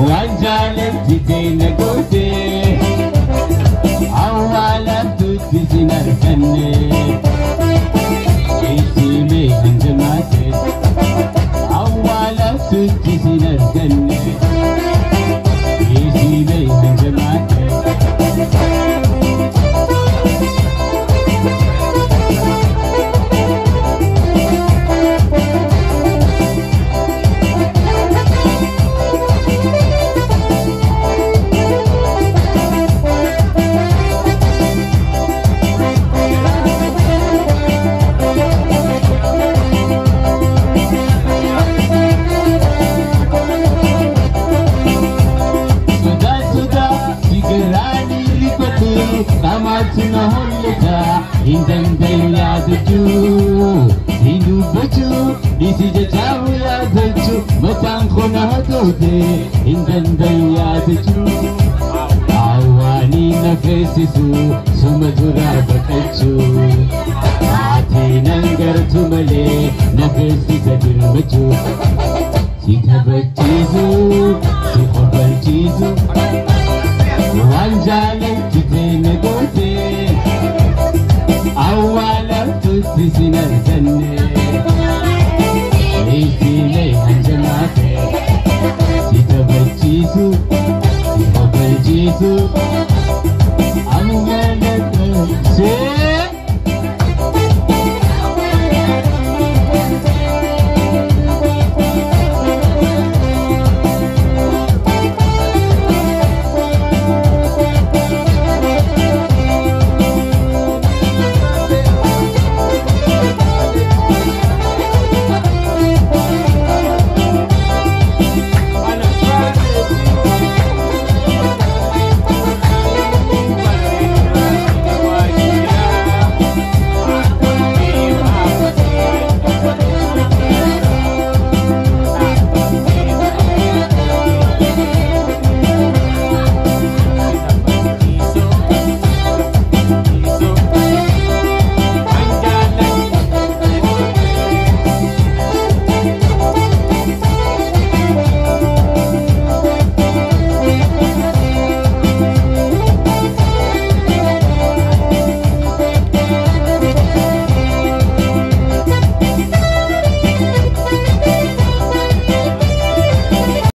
Waan jaalatti na goote, awwaalamtutti sin arganne. Isimee hangamaate, awwaalamtutti sin arganne. Isimee hangamaate. Sodaa sodaa sigaraanii rifatee qaamaatu na hollata, hin danda'u yaadachuu, hin dubbachuu dhiisi jechaamu yaadachuu, mataan koo na hatoote, hin danda'u yaadachuu. Awwaanii na feesisu suma duraa baqachuu, ati nan gartu malee na feesisa dirmachuu. Si taphachiisu, si kofalchiisu, waan jaalatti na goote, awwaalamtutti sin arganne. Isimee hanjamaate, si taphachiisu, si kofalchiisu, awwaalamtutti.